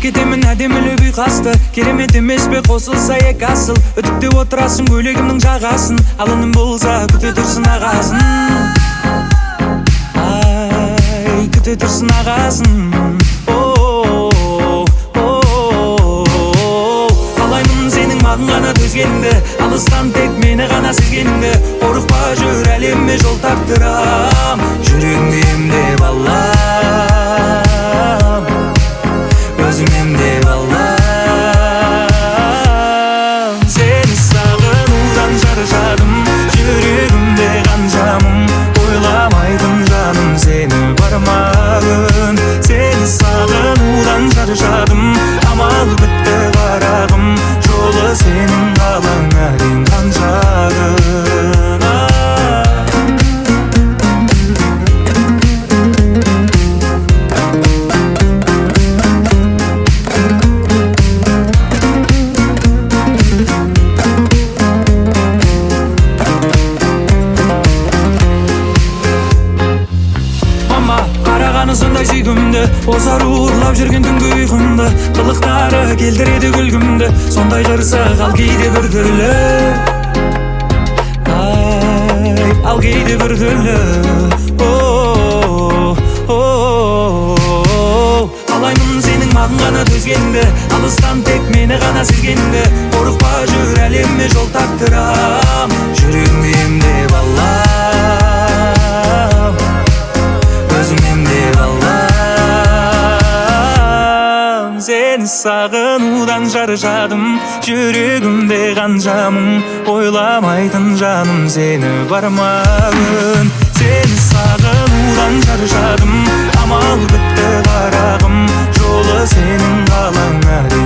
Кетемін әдемілеп ұйқасты. Керемет емес пе қосылса екі асыл? Үтіктеп отырасың көйлегімнің жағасын. Ал інім болса күте тұрсын ағасын. Ай, күте тұрсын ағасын. Қалаймын сенің маған ғана төзгеніңді, алыстан тек мені ғана сезгеніңді. Қорықпа, жүр, әлемге жол тарттырам. Жүрегіңді емдеп алам, өзім емдеп алам. Сені сағынудан шаршадым, жүрегімде қанша мұң. Ойламайтын жаным сені бар ма күн? Сені сағынудан шаршадым, амал бітті қарағым. Жолы сенің қалаң әрең қанша күн. Мама, қарағаны сондай сүйкімді, осы ару ұрлап жүрген түнгі ұйқымды. Қылықтары келтіреді күлкімді, сондай қырсық, ал кейде біртүрлі. Ай, ал кейде біртүрлі. Қалаймын сенің маған ғана төзгеніңді, алыстан тек мені ғана сезгеніңді. Қорықпа, жүр, әлемге жол тарттырам. Жүрегіңді емдеп алам, өзім емдеп алам. Сені сағынудан шаршадым, жүрегімде қанша мұң. Ойламайтын жаным сені бар ма күн? Сені сағынудан шаршадым, амал бітті қарағым. Жолы сенің қалаң әрең.